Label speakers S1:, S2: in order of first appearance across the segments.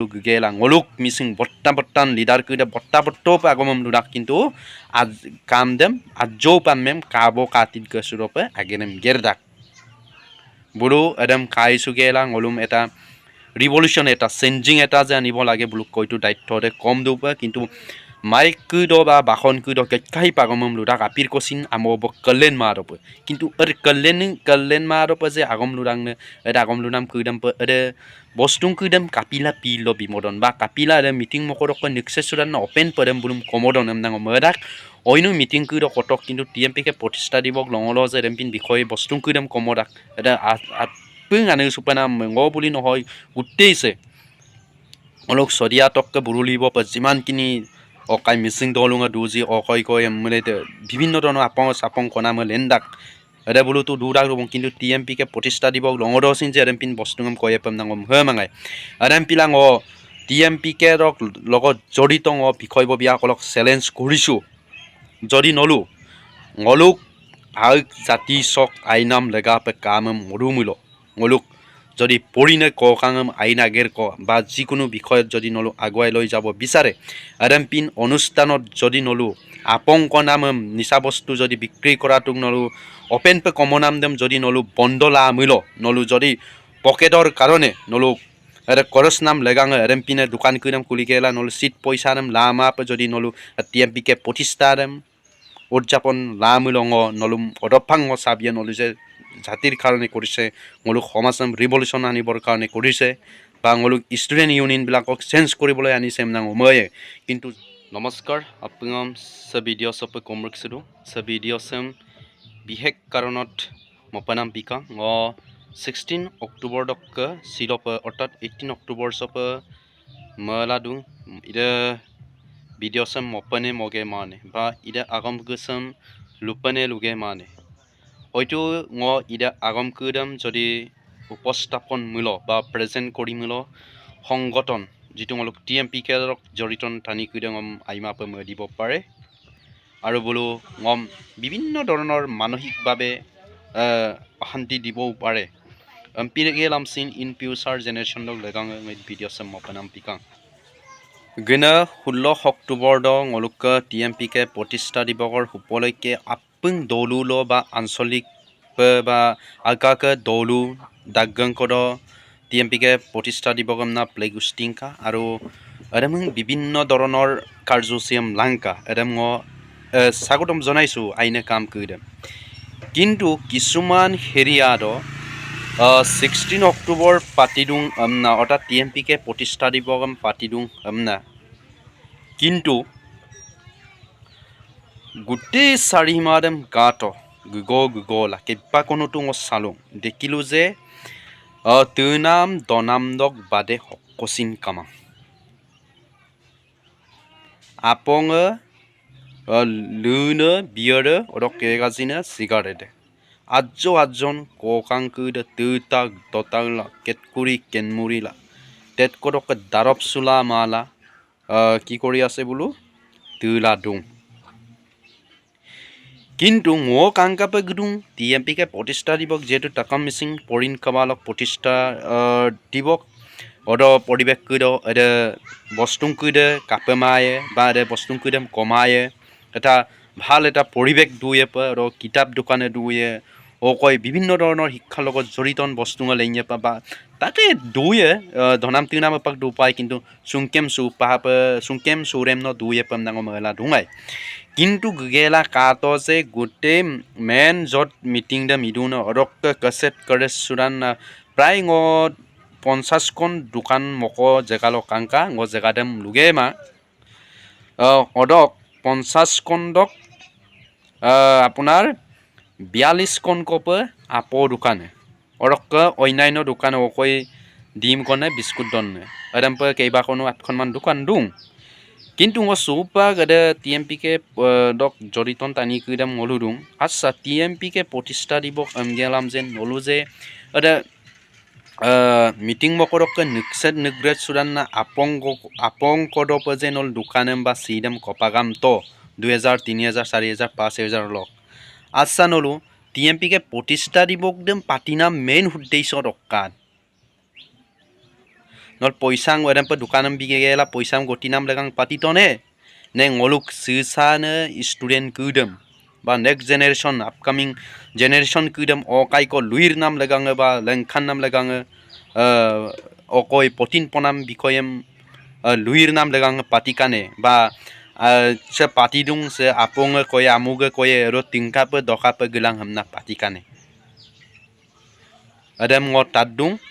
S1: গেলা ngoluk mising botta bottan leader kuida botta botto pa agomam ludak কিন্তু আজ কাম দেম আজও পাম কাবো কাতিত গছুৰপে আগেনেম গেৰদাক বুলো একদম খাইছোঁ গেলা ngolum এটা ৰিভলিউশ্যন এটা চেঞ্জিং এটা যে আনিব লাগে বোলো কৈতো দায়িত্বতে কম দিওঁ কিন্তু মাইক কুইদ বা বাখন কুইদ কেকাহি পাগমম লুদাক আপিৰ কচিন আমব কল্যাণ মাৰপ কিন্তু কল্যাণ কল্যাণ মাৰপ যে আগম লুদাংনে এটা আগম লুদাম কুইদাম এ বস্তুং কুইদাম কাপিলা পিল বিমদন বা কাপিলা এ মিটিং মকৰক নিক্সে চুদান অপেন পদম বুলুম কমদন এমনাং মদাক অন্য মিটিং কুইদ কটক কিন্তু টি এম পিকে প্ৰতিষ্ঠা দিৱস লঙল যে এমপিন বিষয় বস্তুং কুইদাম কমদাক এটা আপিং আনে চুপানা মেঙ বুলি নহয় গোটেইছে অলপ চদিয়া টককে বুৰুলিব যিমানখিনি অকাই মিচিং দলুঙা দুজি অকয় কয় মানে বিভিন্ন ধৰণৰ আপং চাপং কণা মই লেন্দাক এটা বোলো তো দুদাক ৰ'ব কিন্তু টি এম পিকে প্ৰতিষ্ঠা দিৱস লঙদচিন যে এম পিন বস্তু কয় পাম নাঙম হৈ মাঙাই এম পিলাং অ টি এম পিকে লগত জড়িত অ বিষয়ববীয়াসকলক চেলেঞ্জ কৰিছোঁ যদি নলো ngoluk আগ জাতি চক আইনাম লেগা পে কাম মৰুমূল ngoluk যদি পৰিনে ককাঙম আইন আগেৰ ক বা যিকোনো বিষয়ত যদি নলো আগুৱাই লৈ যাব বিচাৰে এম পিন অনুষ্ঠানত যদি নলো আপংক নাম নিচা বস্তু যদি বিক্ৰী কৰাটোক নলো অপেন পে কম নাম দেম যদি নলো বন্ধ লা মিল নলো যদি পকেটৰ কাৰণে নলো এটা কৰচ নাম লেগাং এম পিনে দোকান কিনাম খুলি গেলা নলো চিট পইচা নাম লা মাপ যদি নলো টি এম পিকে প্ৰতিষ্ঠা দেম উদযাপন লা মিলং নলুম অদফাং চাবিয়ে নলো যে জাতিৰ কাৰণে কৰিছে ngoluk সমাজ ৰিভলিউশ্যন আনিবৰ কাৰণে কৰিছে বা ngoluk student ইউনিয়নবিলাকক চেঞ্জ কৰিবলৈ আনিছে ময়ে কিন্তু নমস্কাৰ আপোনাক ভিডিঅ' চব কমৰিছিলোঁ ভিডিঅ' চেম বিশেষ কাৰণত মপানাম পিকা অ 16 অক্টোবৰ দক চিলপ অৰ্থাৎ 18 অক্টোবৰ চব মলাদু ইদা ভিডিঅ' চেম মপনে মগে মানে বা ইদা আগম গছম লুপনে লুগে মানে হয়তো ঙ ইদা আগম কুদম যদি উপস্থাপন মূল বা প্ৰেজেণ্ট কৰি মূল সংগঠন যিটো অলপ টি এম পি কে জড়িত টানি কুদম আইমা দিব পাৰে আৰু বোলো ngom বিভিন্ন ধৰণৰ মানসিকভাৱে অশান্তি দিবও পাৰে পিৰেগে লামচিন ইন ফিউচাৰ জেনেৰেশ্যন লেগাং ভিডিঅ' চেম মপনাম পিকাং গিনা 16 অক্টোবৰ দ ngoluk T M P K প্ৰতিষ্ঠা দিৱসৰ উপলক্ষে আপুং দলুল বা আঞ্চলিক বা আগাকে দলু দাগংকদ টি এম পি কে প্ৰতিষ্ঠা দিৱস না প্লেগ উষ্টিংকা আৰু এদম বিভিন্ন ধৰণৰ কাৰ্যসূচী লাংকা এদম স্বাগতম জনাইছোঁ আইনে কাম কৰিম কিন্তু কিছুমান হেৰিয়াত 16 অক্টোবৰ পাতি দিওঁ অৰ্থাৎ টি এম পি কে প্ৰতিষ্ঠা দিৱস পাতি দিওঁ কিন্তু গোটেই চাৰিমাহ গাত গুগ গুগলা কেইবাখনতো মই চালোঁ দেখিলোঁ যে তুনাম দনাম দক বাদে হকচিন কামা আপং লুনো বিয়ার ওরক কেগাজিনা সিগারেট আজ্জ আজ্জন কোকাংকুদ তুতাক দতাংলা কেটকুৰি কেনমুৰিলা তেতকৰক দাৰব চোলা মালা কি কৰি আছে বোলো তুলা দুং কিন্তু ঙ কাংকাপে গুদুং টি এম পিকে প্ৰতিষ্ঠা দিৱস যিহেতু টাকাম মিচিং পৰিণ কামালক প্ৰতিষ্ঠা দিৱস অদ পৰিৱেশ কুদ এদে বস্তুং কুদে কাপে মায়ে বা এদে বস্তুং কুদে কমায়ে এটা ভাল এটা পৰিৱেশ দুয়ে আৰু কিতাপ দোকানে দুয়ে অকয় বিভিন্ন ধৰণৰ শিক্ষাৰ লগত জড়িত বস্তু লেঙে বা তাতে দুয়ে ধনাম তিনাম পাক দু পায় কিন্তু চুংকেম চু পাপ চুংকেম চুৰেম ন দুয়ে পাম ডাঙৰ মেলা ধুঙাই কিন্তু গেলা কাত যে গোটেই মেন য'ত মিটিং দে মিদু ন অৰক কছেট কৰে চুৰান প্ৰায় ঙ 50খন দোকান মক জেগাল কাংকা ঙ জেগা দেম লুগে মা অদক 50খণ্ডক আপোনাৰ 42খন কপ আপ দোকানে অৰক অন্যান্য দোকান অকৈ ডিম কনে বিস্কুট দনে এদম কেইবাখনো 8খনমান দোকান দুং কিন্তু মই চৌপা গদে টি এম পি কে দক জড়িত টানি কুইদাম নলো দুং আচ্ছা টি এম পি কে প্ৰতিষ্ঠা দিৱস গেলাম যে নলো যে এদে মিটিং মকৰক নিকছেট নিগ্ৰেট চুৰান না আপং আপং কদপ যে নল দোকানেম বা চিদেম কপাগাম ত 2000 3000 4000 5000 লগ আচ্ছা নলো টি এম পি কে প্ৰতিষ্ঠা দিৱস দেম পাতিনাম মেইন উদ্দেশ্য দকান Nol poisang wedam pe dukanam bigela poisang gotinam legang patitone ne ngoluk sisane student kudem ba next generation upcoming generation kudem okai ko luir নাম legang ba lengkhan নাম legang okoi potin ponam bikoyem luir নাম legang patikane ba se patidung se apong koye amuge koye ro tingka pe doka pe gelang hamna patikane adam ngo tadung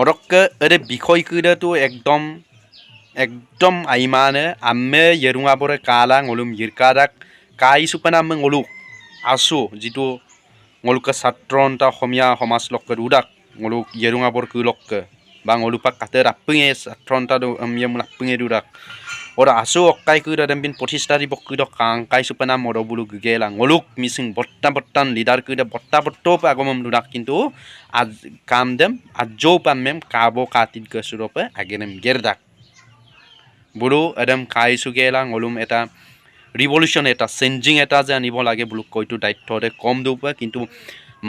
S1: orok ere বিষয় কুদটো একদম একদম আইমানে আম্মে য়েৰুঙাবৰে কালা ngolum yirkadak kai supana ngoluk asu যিটো ngoluk ছাত্ৰ অন্তা অসমীয়া সমাজ লক rudak ngoluk য়েৰুঙাবৰ kulok ba ngolupak kate rappunge ছাত্ৰ অন্তা rappunge rudak ora asu okkai kuda dembin প্ৰতিষ্ঠা দিৱস কুদ কাং কাই supana moro bulu gugela ngoluk mising botta bottan leader kuda botta botto agomam rudak কিন্তু আজ কাম দেম আজো পামেম কাবো কাতিত গছুৰপে আগেনেম গেৰদাক বুলো একদম খাইছোগেলা ngolum এটা ৰিভলিউশ্যন এটা চেঞ্জিং এটা যে আনিব লাগে বোলো কৈটো দায়িত্বতে কম দিওঁ কিন্তু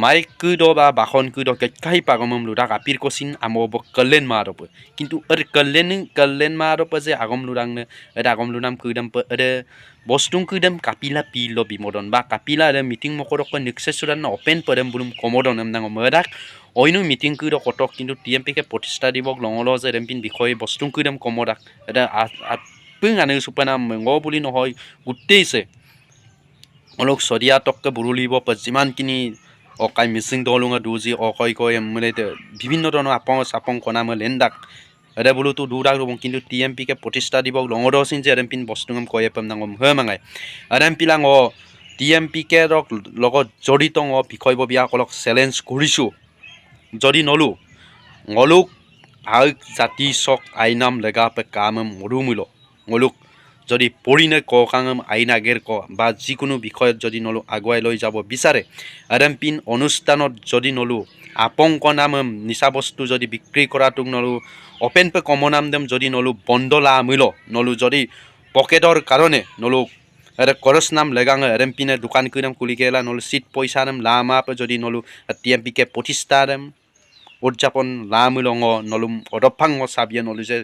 S1: মাইক কুদ বা বাখন কুদ কেকাই পাগমম লুডাক আপিৰ কচিন আমব কল্যাণ মাৰপ কিন্তু কল্যাণ কল্যাণ মাৰপ যে আগম লুডাংনে এটা আগম লুডাম কুদম এৰে বস্তু কুদম কাপিলা পিল বিমদন বা কাপিলা এৰে মিটিং মকৰক নিক্সেচুৰান অপেন পদম বুলুম কমদন এমনাং মদাক অইনো মিটিং কুদ কটক কিন্তু টি এম পি কে প্ৰতিষ্ঠা দিৱস লঙল যে এমপিন বিষয় বস্তু কুদম কমদাক এটা পুং আনে চুপানা ঙ বুলি নহয় গোটেইছে অলপ চদিয়া টককে বুৰুলিব যিমানখিনি অকাই মিচিং দলুঙা দুজি অকয় কয় মানে বিভিন্ন ধৰণৰ আপং চাপং কণাম লেন্দাক এদে বোলো তো দুদাক ৰ'ব কিন্তু টি এম পি কে প্ৰতিষ্ঠা দিৱস লঙদচিন যে এম পিন বস্তু কয়ে পাম নাঙম হৈ মাঙাই এম পিলাং অ টি এম পি কে লগত জড়িত অ বিষয়ববীয়াসকলক চেলেঞ্জ কৰিছোঁ যদি নলো ngoluk আগ জাতি চক আইনাম লেগা পে কাম মৰুমূল ngoluk যদি পৰিনে ককাঙম আইন আগেৰ ক বা যিকোনো বিষয়ত যদি নলো আগুৱাই লৈ যাব বিচাৰে এম পিন অনুষ্ঠানত যদি নলো আপং নাম নিচা বস্তু যদি বিক্ৰী কৰাটোক নলো অপেন পে কম নাম দেম যদি নলো বন্ধ লা মূল নলো যদি পকেটৰ কাৰণে নলো এৰে কৰচ নাম লেগাং এম পিনে দোকান কিনাম খুলি গেলা নলো চিট পইচা নাম লা মাপ যদি নলো টি এম পি কে প্ৰতিষ্ঠা দেম উদযাপন লামুলঙ নলুম অদফাং চাবিয়ে নলো যে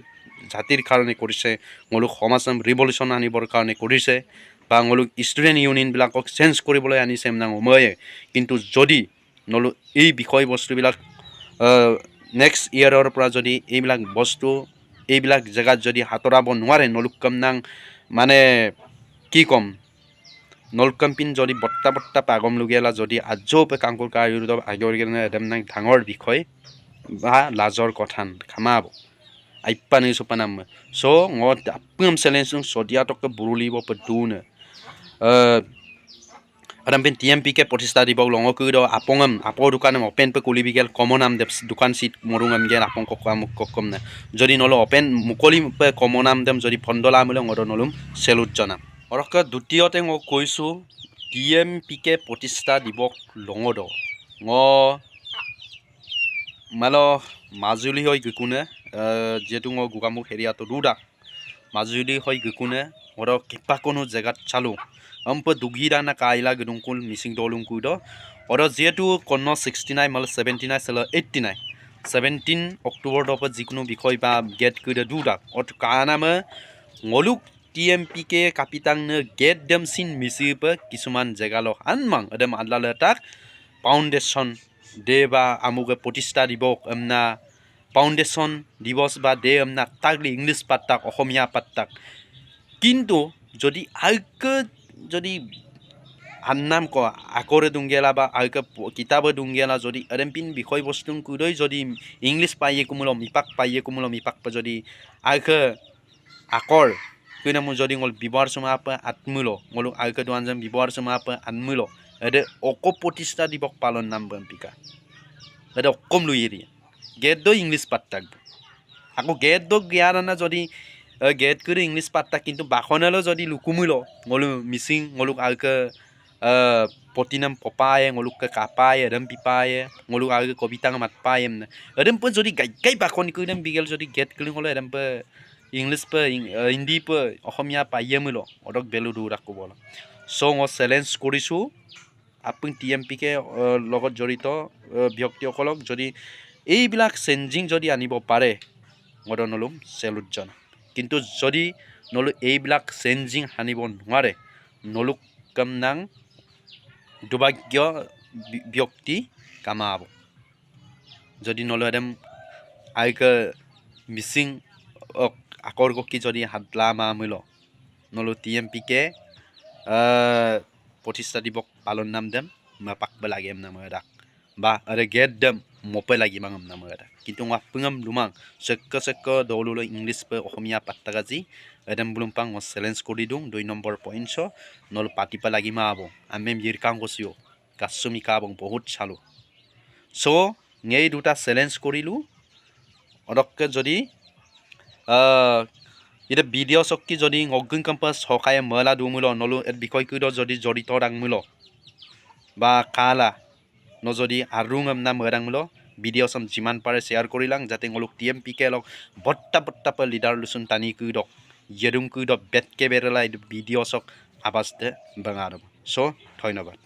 S1: জাতিৰ কাৰণে কৰিছে ngoluk সমাজ ৰিভলিউশ্যন আনিবৰ কাৰণে কৰিছে বা ngoluk student ইউনিয়নবিলাকক চেঞ্জ কৰিবলৈ আনিছে ময়ে কিন্তু যদি নলো এই বিষয়বস্তুবিলাক নেক্সট ইয়েৰৰ পৰা যদি এইবিলাক বস্তু এইবিলাক জেগাত যদি হাতৰাব নোৱাৰে নলুক কমনাং মানে কি ক'ম নলকম্পিন যদি বত্তা বত্তা পাগম লগীয়ালা যদি আজৌ কাংকুৰ আগৰ ডাঙৰ বিষয় বা লাজৰ কথা খামাব আইপানি সোপানাম চ' ঙ চেলেঞ্জ চদিয়া টকে বুৰুলিব দুনে Adam T M P K প্ৰতিষ্ঠা দিৱস লঙ আপঙম আপৰ দোকান অপেন পে কুলি বিগেল কমনাম দেৱ দোকান চিট মৰুঙাম গেল আপং কক আমুক কম নে যদি নলো অপেন মুকলি পে কমনাম দেম যদি ফন্দলা আমলে ঙদ নলুম চেলুট জনাম অৰক দ্বিতীয়তে মই কৈছোঁ টি এম পি কে প্ৰতিষ্ঠা দিৱস লঙদ ঙ মাল মাজুলী হৈ গিকুনে যিহেতু মই গোগামুখ এৰিয়াটো দুডাক মাজুলী হৈ গিকুনে অৰ কিবা কোনো জেগাত চালোঁ অম্প দুগিৰানা কাইলা গদুংকুল মিচিং দলুং কুইদ অৰ যিহেতু কন্ন 69 মাল 79 চেল 89 17 অক্টোবৰ দপত যিকোনো বিষয় বা গেট কুইদ দুডাক অৰ কানামে ngoluk T M P K কাপিতাংনে gate them চিন মিচিপ কিছুমান জেগালক আনমাং এদম আদলালে তাক ফাউণ্ডেশ্যন ডে বা আমুকে প্ৰতিষ্ঠা দিৱস এমনা ফাউণ্ডেশ্যন দিৱস বা ডে এমনা তাকলি ইংলিছ পাত্তাক অসমীয়া পাত্তাক কিন্তু যদি আগ যদি আন্নাম ক আকৰে দুংগেলা বা আগ কিতাপে দুংগেলা যদি এৰেম্পিন বিষয়বস্তু কুদৈ যদি ইংলিছ পাইয়ে কোমল মিপাক পাইয়ে কোমল মিপাক যদি আগ আকৰ কিনে মোৰ যদি ngol ব্যৱহাৰ চমা আপা আত্মূল ngol আগ দোৱান যাম ব্যৱহাৰ চমা আপা আত্মূল এদে অক প্ৰতিষ্ঠা দিৱস পালন নাম পিকা এদে অকম লৈ এৰিয়া গেট দ ইংলিছ পাত্তাক আকৌ গেট দ জ্ঞান আনা যদি গেট কৰি ইংলিছ পাত্তাক কিন্তু বাখনেলৈ যদি লুকুমূল ngolu Mising ngoluk আগ পতিনাম পপায়ে ngoluk কাপায়ে এদম পিপায়ে ngoluk আগ কবিতা মাত পায়ে এদম প যদি গাই গাই বাখন কৰি বিগেল যদি গেট কৰি হ'লে এদম প ইংলিছ প হিন্দী প অসমীয়া পাইয়ে মিল অদক বেলু দৌৰাক ক'ব চ' মই চেলেঞ্জ কৰিছোঁ আপুনি টি এম পি কে লগত জড়িত ব্যক্তিসকলক যদি এইবিলাক চেঞ্জিং যদি আনিব পাৰে, মই নলুম চেলুট জনাম। কিন্তু যদি নলু এইবিলাক চেঞ্জিং আনিব নোৱাৰে, নলুক কমনাং দুৰ্ভাগ্য ব্যক্তি কামাব। যদি নলু এদম আইক মিচিং akor কি যদি হাতলা মা মিল নলু টিএমপিকে প্ৰতিষ্ঠা দিৱস পালন নাম দেম পাকব লাগে নাম দাক বা আৰে গেট দেম মপে লাগিব নাম এটা। কিন্তু পুঙম লুমাং চক্য চক্য দৌললৈ ইংলিছ অসমীয়া পাত্তাগাজি এদম বুলুম পাং মই চেলেঞ্জ কৰি দিওঁ। 2 নম্বৰ পইণ্টছ নল পাতিবা লাগিমা আব আমি মিৰকাং কৈছোঁ কাচুমি কাবং বহুত চালোঁ। চ' এই দুটা চেলেঞ্জ কৰিলোঁ। অদককে যদি এতিয়া ভিডিঅ' চক্কি যদি অগ্নি কেম্পাছ সকায়ে মেলা দুমূল নলো বিষয় যদি জড়িত দাংমূল বা কালা ন যদি আৰু না মদাংমূল ভিডিঅ' চাম যিমান পাৰে শ্বেয়াৰ কৰি লাং, যাতে তেওঁলোক টিএমপি কে লগ বত্তা বত্তা পা লিডাৰ লুচুন টানি কুইদক য়েৰুং কুইদক বেটকে বেৰেলাই ভিডিঅ' চক আৱাজ দে বাঙা। চ' ধন্যবাদ।